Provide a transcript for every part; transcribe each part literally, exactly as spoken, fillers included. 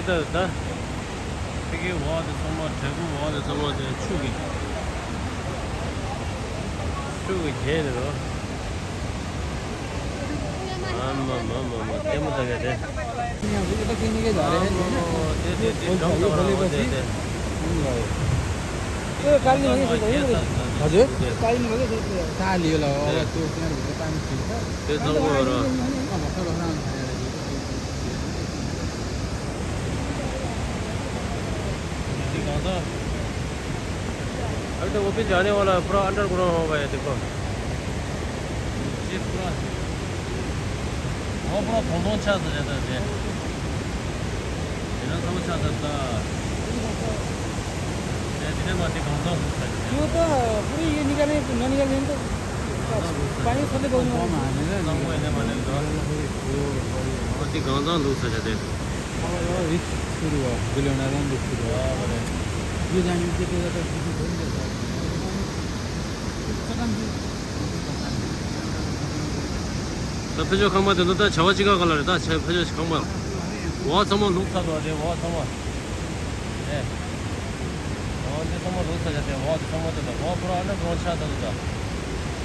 ད་ད། ཕ་གིའི་འོག་དེ་ཚང་མ་བྲག་ཕུག་འོག་དེ་ཚང་མ་དེ་ཆུ་གི་ཆུ་གི་རྒྱན་རེད་རོ། ཨ་མ་མ་མ་མ་ལྟད་མོ་ལྟ་ག་དེ། དེ་དེ་དེ་སྒྲོམ་ལྟ་བ་ར་འོ་དེ་དེ། ये कालीन भगत से तो ये बोले। हजुर? कालीन भगत से तो। काली होला, अब त्यो त्यहाँ भित्र पानी छिर्छ। त्यो जग्गा हो र। अब भर्खर भर्खर आउनु थाल्यो। अरे तो वो भी जाने वाला है, पूरा अंडरग्राउंड होगा ये, देखो। ये पूरा, वो पूरा घोंघोंग छा सा जाता है। ये ना सब छा जाता। ये जितने माटी घोंघोंग होता है। यो त पुरै यो निकाल्ने, ननिकाल्ने त पानी थोरै बग्नु। माटी घोंघोंग लुक्छ छ। रिक्स सुरु भयो, बिलियनर पनि रिक्स सुरु भयो। यो जाने चाहिँ त्यो त ད་ཕ་ཇོ་ཁང་པ་དེ་ཚོ་ད་བྱ་བ་གཅིག་ག་ག་ལ་རེད། ད་བྱ་ཕ་ཇོ་ཁང་པ་འོག་ཚང་མ་ལུག་ཚ་འདུག་དེ་འོག་ཚང་མ་དེ་འོག་དེ་ཚང་མ་ལུག་ཚ་ཆ་དེ་འོག་དེ་ཚང་མ་དེ་ད་འོག་ཕུ་ར་ཨ་ན་འགྲོ་ཆགས་ད་དུ་ད་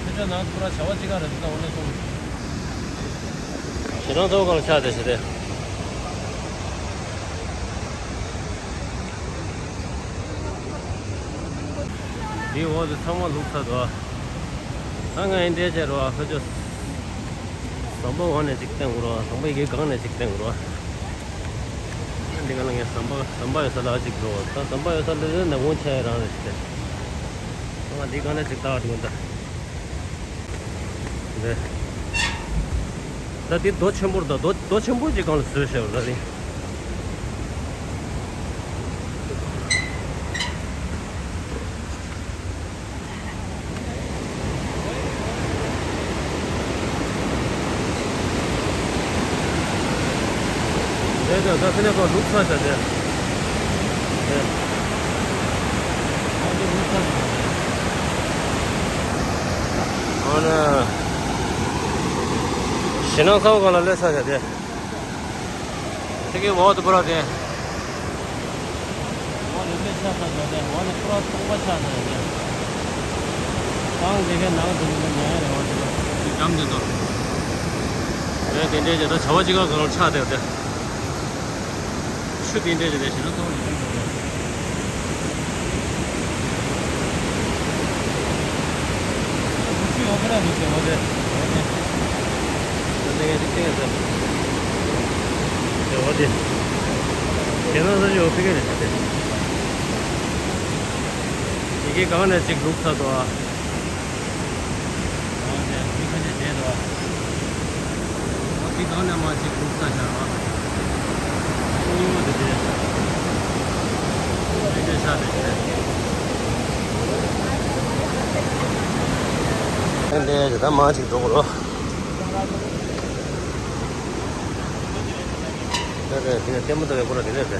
ཕ་ཇོ་ནང་ཕུ་ར་བྱ་བ་གཅིག་ག་རེད། ད་འོ་ནས་སོང་ཞེ་སྣང་ཚ་བོ་ག་ལ་ཆགས་དེ་ཞེ་དེ། འདིའི་འོག་ཏུ་ཚང་མ་ལུག་ཚར་འདུག་ད་ང་ཡིན་འདྲའི་བྱས་རོགས་ཨ་ཁ་ཅོ། ཟམ་པ་འོག་ནས་ཅིག་བསྟན་དགོས་རོགས། ཟམ་པ་ཡི་གེ་སྒང་ནས་ཅིག་བསྟན་དགོས་རོགས། འདི་ག་ལ་ངས་ཟམ་པ་ཟམ་པ་ཡོད་ས་ལ་ཅིག་འགྲོ། ད་ཟམ་པ་ཡོད་ས་ལ་ནས་འོང་ཆ་ཡ་རང་རེད་ཟེར། ང་འདི་སྒང་ནས་ཅིག་ལྟ་བ་འགྲོ་ད། འདི། ད་འདི་རྡོ་ཆེན་པོ་རེད། ད་རྡོ་རྡོ་ཆེན་པོ་ཅིག་སྒང་ལ་བཟོས་བཞག་རེད་ད་འདི། དེ་དེ་ད་ཁ་ནས་ཁོ་ལུག་ཚ་བྱ་དེ། དེ། ཁོ་ཚོ་ལུག་ཚ་བྱ་དེ། ཨོ་ན། ཞེ་སྣང་ཚ་བོ་ག་ལ་སླེབས་ཚ་བྱ་དེ། དེ་གའི་འོག་ཏུ་པུ་ར་དེ། འོག་ནས་སླེབས་ཆགས་ཚར་འགྲོ་དེ། འོག་ནས་པུ་ར་སྟོང་པ་ཆགས་ཚར་དེ། ཏང་དེ་གའི་ནང་དུ་ནི་ཉལ་རེ་བ་དེ། འགྲམ་དེ་ཚོ། རེད་དེ་འདྲའི་བྱས་ད་བྱ་བ་གཅིག་ག་གང་ལ་ཆགས་དེ་དེ། ཆུ་དེ་འདྲའི་བྱས་དེ་ཞེ་ན་ཏོག་ནས་ཡོང་དགོས་རེད། ཡི་གེ་གང་ནས་ཅིག་ལུག་ཚར་འདུག་ཨ། འོ་དེ་གང་ནས་མ་ཅིག་ལུག་ས་ཤར་བ། སོང་ཉིན་མོ་དེ་དེ། དེ་དེ་ཤ་དེ་དེ། དེ་འདྲའི་ད་མ་ཅིག་འགྲོ་དགོས་རོ། དེ་རེད། དེ་ནས་ལྟད་མོ་ལྟ་བའི་སྐོར་དེ་རེད་དེ།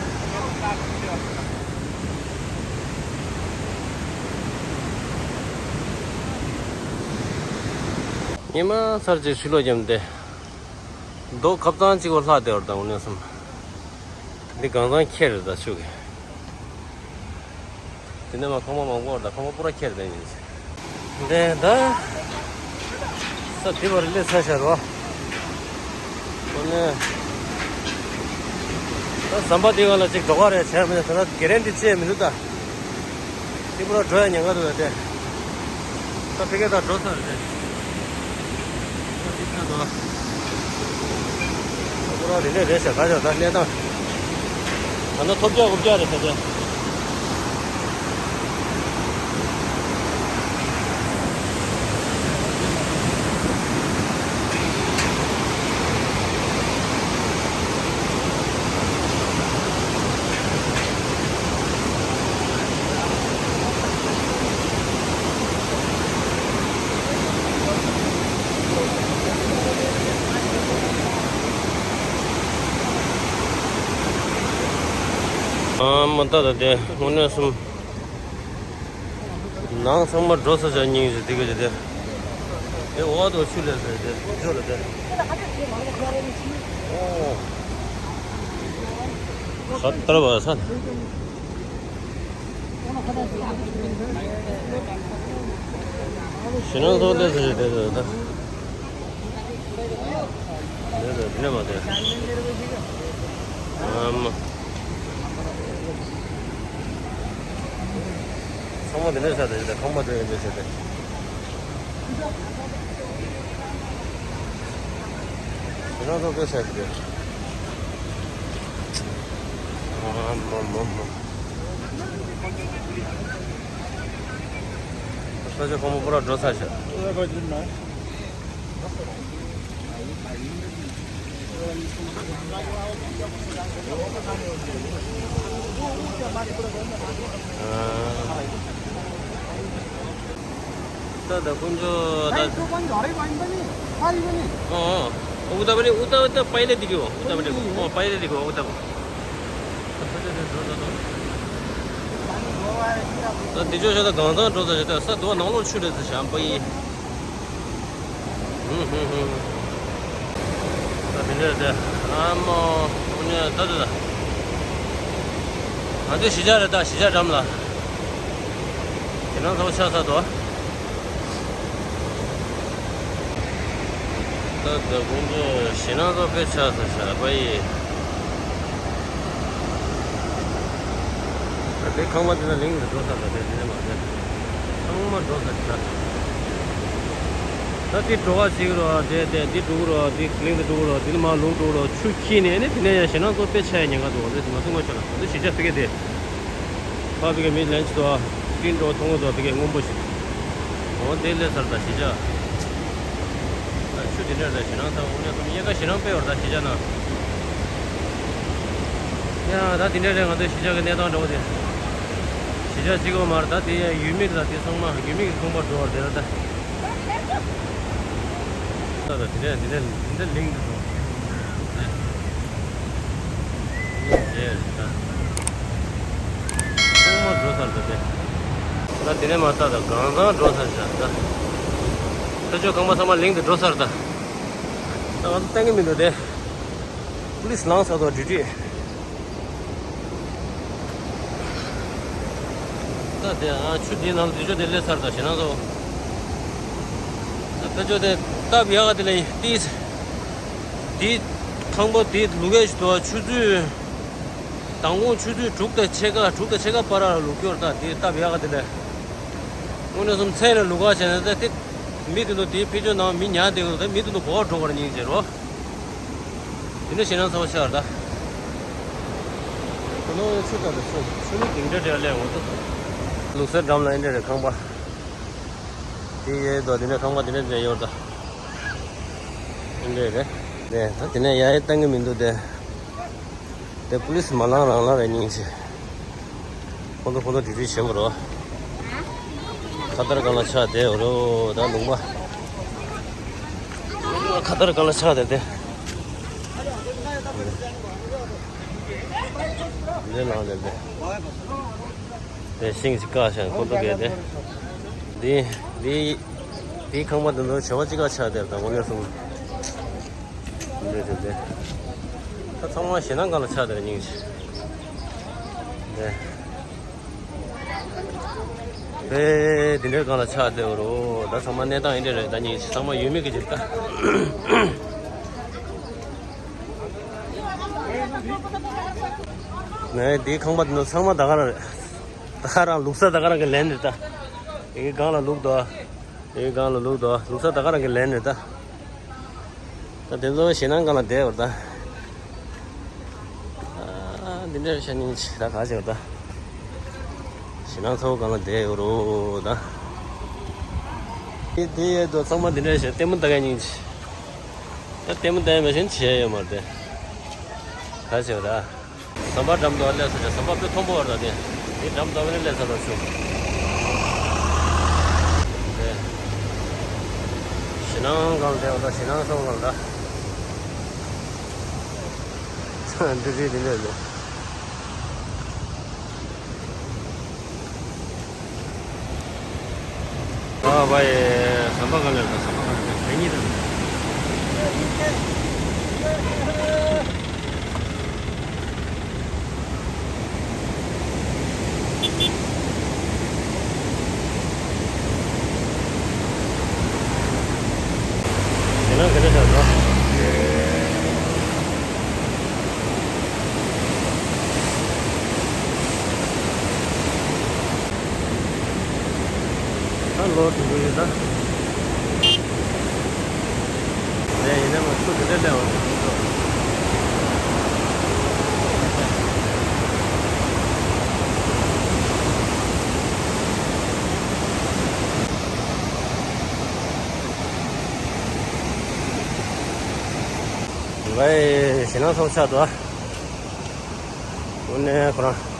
ཉི་མ་ཚར་གཅིག་ཕྱི་ལོགས་བརྒྱབ་སྟེ། རྡོ་ཁབ་ཚང་གཅིག་པོ་ལྷག་བསྡད་པ་དང་། འོ་ནས་སོང་། འདི་གང་ཚང་ཁྱེར་རེད་ད་ཆུ་གི། དེ་ནས་མ་ཁང་པ་མང་པོ་རེད་ད། ཁང་པ་པུ་ར་ཁྱེར་བསྡད་ཡིན། འདི་ད། ས་དེ་བར་སླེབས་ཚར་ཤག་རོ། འོ་ནས། ད་ཟམ་པ་འདི་ག་ལ་ཅིག་འགྲོ་ག་རེད་བྱས་མི་འདུག་ད་ལྟ་གེ་རན་ཊི་ཅི་མི་འདུག་ད། ཏི་པུ་ར་འགྲོ་ཡ་ཉེན་ཁ་འདུག་ད་དེ། ད་ཕ་གི་ད་འགྲོ་ཚར་རེད་དེ། ད་འདི་ཚར་འདུག་ཏི་པུ་ར་དེ་འདྲས་རེད་ཤག་ད་ཆ་ད་གནས་སྟངས། ད་ནི་ཐོབ་རྒྱག་འུབ་རྒྱག་རེད་ཤག་དེ། ཨ་མ་ད་ད་དེ་དངོས་གནས་སུ། ནང་ཚང་མ་འགྲོ་ས་ཆ་སྙིང་རྗེ་དེ་ག་ཅིག་དེ། དེ་འོག་ཏུ་ཆུ་ལས་ཟེར་དེ་ཇོ་ལ་དེ། ཨོ། ཁ་ཏར་བ་ས། ཞེད་སྣང་ཚོགས་ཏེ་ཟེར་ཏེ་ད། དེ་ནས་མ་དེ། ཨ་མ། ཚང་མ་དེ་འདྲ་ཆགས་ཏེ་ད་ཁང་པ་འགྲོ་ཡོང་དུས་བྱས་ཏེ། ཞེད་སྣང་ཚོགས་ཏེ་ཆགས་ཏེ། ཨ་མ་མ་མ། ས་ཆ་ཁོ་མོ་པུ་ར་འགྲོ་ཚར་ཤག་ད་ད་དཀོན་མཆོག་ད། ཨོ་ཨོ། ཨོ་ཨུ་ཏ་པ་ནི་ཨུ་ཏ་པ་ད་པའི་ལེ་དི་གི་ཨོ། ཨུ་ཏ་པ་ནི་ཨོ་པའི་ལེ་དི་གི་ཨོ་ཨུ་ཏ་པ། ད་འདི་ཅོ་ཤ་ད་གང་ཚང་འགྲོ་ཚར་ཤག་ད་ས་དུ་བ་ནང་ལོགས་ཆུ་རེད་ཟེར་ཤག་པ་ཡི། ཧུམ་ཧུམ་ཧུམ། ད་དེ་འདྲ་རེད་དེ། ཨ་མོ། ཨོ་ནི་ད་ད་ད། ང་ཚོའི་གཞིས་ཆགས་རེད་ད། གཞིས་ཆགས་འགྲམ་ལ། ཞེད་སྣང་ཚ་པོ་ཆགས་ཚར་འདུག་ད་ད་དགོང་ཚོ་ཞེད་སྣང་ཚ་པོ་དཔེ་ཆགས་ཚར་ཤག་པ་ཡི། ད་དེ་ཁང་པ་དེ་ན་ལིང་དུ་འགྲོ་ས་ད་དེ་དེ་ནས་མ་དེ། ཚང་མ་འགྲོ་ས་ད། ད་འདི་འགྲོ་ག་ཞིག་རོ། དེ་དེ་འདི་འགྲོ་གི་རོ། འདི་གླིང་དུ་འགྲོ་གི་རོ། འདི་ནས་མར་ལུག་འགྲོ་གི་རོ། ཆུ་འཁྱིལ་ནས་ནི་དེ་ནས་ཡང་ཞེད་སྣང་ཚ་པོ་དཔེ་ཆགས་ཡ་ཉེན་ཁ་འདུག་འདི་ང་ཚོ་ངོ་ཤོར་ལ་འདི་གཞིས་ཆགས་ཕ་གི་དེ། ཕ་བི་ག་མི་ལན་ཅི་དོ། སྤྲིན་འགྲོ་མཐོང་གི་འདུག་ཕ་གི་སྔོན་པོ་ཞིག་འོ་དེ་སླེབས་ཚར་ད་གཞིས་ཆགས། ད་ཆུ་དེ་འདྲ་ད་ཞེད་སྣང་ཚ་པོ་ནས་སོང་། དབྱར་ཁ་ཞེད་སྣང་དཔེ་བར་ད་གཞིས་ཆགས་ན། ཡ་ད་དེ་འདྲ་རེད། ང་ཚོའི་གཞིས་ཆགས་ཀྱི་གནས་སྟངས་འདྲ་བོ་དེ། གཞིས་ཆགས་གཅིག་པོ་མ་རེད་ད། དེ་ཡ་ཡུལ་མི་ད་དེ་ཚང་མ་ཡུལ་མི་གི་ཁང་པར་འགྲོ་བར་དེ་ལ་ད། ད་ད་དེ་འདྲ་དེ་འདྲ་དེ་འདྲ་ལིང་དུ་འགྲོ། ཡེ་ད། ཚང་མ་འགྲོ་ཚར་འདུག་དེ། ད་དེ་ནས་མ་ད་ད་གང་ཚང་འགྲོ་ཚར་ཤག་ད། ཁྱོད་ཚོའི་ཁང་པ་ཚང་མ་ལིང་དུ་འགྲོ་ཚར་ད། ད་ང་ཚོ་བསྟན་གི་མི་འདུག་དེ། པུ་ལིས་ལངས་ཚར་འདུག་ཌིའུ་ཊི། ད་དེ་ཨ་ཆུ་དེའི་ནང་དེ་ཆུ་དེ་སླེབས་ཚར་ད་ཞེད་སྣང་ཚ་པོ། ད་ཕེ་ཆོ་དེ་སྟབས་ཡག་ག་དེ་ལས་ཏིས། དེ་ཁང་པ་དེ་ལུག་ཡ་ཞིག་འདུག་ཆུ་ཚོད། མདང་དགོང་ཆུ་ཚོད་དྲུག་དང་ཕྱེད་ཀ་དྲུག་དང་ཕྱེད་ཀ་བར་ལ་ལུག་སྐྱོར་ད་དེ་སྟབས་ཡག་ག་དེ་ལས། དངོས་གནས་སོང་ཚེ་ལ་ལུག་ག་བྱས་ན་ད་དེ། མི་དེ་ཚོ་དེའི་ཕེ་ཆོ་ནང་མི་ཉར་བསྡད་ཡོད་ད། མི་དེ་ཚོ་གོ་བ་འགྲོ་བར་སྙིང་རྗེ་རོ། དེ་འདྲ་ཞེད་སྣང་ཚ་པོ་ཆགས་རེད་ད། ཁོ་ནོ་ཆུ་ད་རེད་ཆུ་ཆུ་ནི་དེང་འདྲ་འདྲ་ལས་འོང་ད། ལུག་གསར་འགྲམ་ལ་ཨེ་འདྲ་རེད་ཁང་པ། དེ་ཡོད་དོ། དེ་འདྲ་ཁང་པ་དེ་འདྲ་འདྲ་ཡོད་ད། ཨེ་འདྲ་རེད། དེ་ད་དེ་ནས་ཡ་ཡི་བཏང་གི་མི་འདུག་དེ། དེ་པུ་ལིས་མ་ལངས་རང་ལངས་རེད་སྙིང་རྗེ། ཁོང་ཚོ་ཁོང་ཚོ་ཌིའུ་ཊི་བྱེད་དགོས་རོ། ཁ་ཏར་སྒང་ལ་ཆགས་བསྡད་ཡོད་རེད་ད་ལུང་པ། ཁ་ཏར་སྒང་ལ་ཆགས་བསྡད་དེ། འདི་ནང་ལས་འདི། དེ་ཤིང་གཅིག་བཀག་བཞག་ཁོ་ཚོ་གས་དེ། འདི་འདི་འདིའི་ཁང་པ་འདི་ཚོ་བྱེ་བ་གཅིག་ཁ་ཆགས་བསྡད་ད་དངོས་གནས་སོང་། འདི་འདི་འདི། ད་ཚང་མ་ཞེད་སྣང་སྒང་ལ་ཆགས་བསྡད་སྙིང་རྗེ། འདི། དཔེ་འདི་འདྲའི་སྒང་ལ་ཆགས་བསྡད་པ་རེད། ད་ཚང་མ་གནས་སྟངས་འདི་འདྲ་རེད། ད་ཉིན་ཚང་མ་ཡུལ་མི་གི་ཅིག་ད། ངའི་འདིའི་ཁང་པ་འདི་ཚོ་ཚང་མ་ད་ག་རང་རེད། ད་ག་རང་ལུག་གསར་ད་ག་རང་གི་ལེན་རེད་ད། དེ་གི་སྒང་ལ་ལུག་འདུག་དེ་གི་སྒང་ལ་ལུག་འདུག་ལུག་གསར་ད་ག་རང་གི་ལེན་རེད་ད། ད་དེ་ཚོ་ཞེད་སྣང་སྒང་ལ་བསྡད་ཡོད་རེད་ད། ཨ། འདི་འདྲ་ཤ་ཉིན་ཅིག་ད་ག་བྱེད་ད། ཞེད་སྣང་ཚ་པོ་སྒང་ལ་བསྡད་ཡོད་རེད་ད། དེ་དེ་ཡོད་དོ་ཚང་མ་འདི་འདྲ་ཞིག་ལྟད་མོ་ལྟ་མཁན་སྙིང་རྗེ། ད་ལྟད་མོ་ལྟ་ཡ་མ་གཞན་བྱེད་ཡ་ཡོད་མ་རེད་དེ། ག་བྱེད་ད། ཟམ་པ་འགྲམ་དུ་སླེབས་ས་ཆ་ཟམ་པ་དཔེ་མཐོན་པོ་བར་ད་དེ། དེ་འགྲམ་ད་བ་ནས་སླེབས་ས་ལ་ཆུ། དེ། ཞེད་སྣང་སྒང་ལ་བསྡད་ཡོད་ད་ཞེད་སྣང་ཚ་པོ་སྒང་ལ་ད། འདི་རེད་འདི་འདྲ་རེད། ཨ་བ་ཡེ། ཟམ་པ་ག་ལེར་དང་ཟམ་པ་ག་ལེར་དང་གད་སྙིགས་དང་། ལོ་དྲུག་ཡོད་ད། ལས་ཡིན་ན་མ་ཚུར་དེ་འདྲ་སླེབས་པ། ཝེ། ཞེད་སྣང་ཚོར་ཆགས་འདུག་ཨ། དངོས་གནས་ཁོ་རང་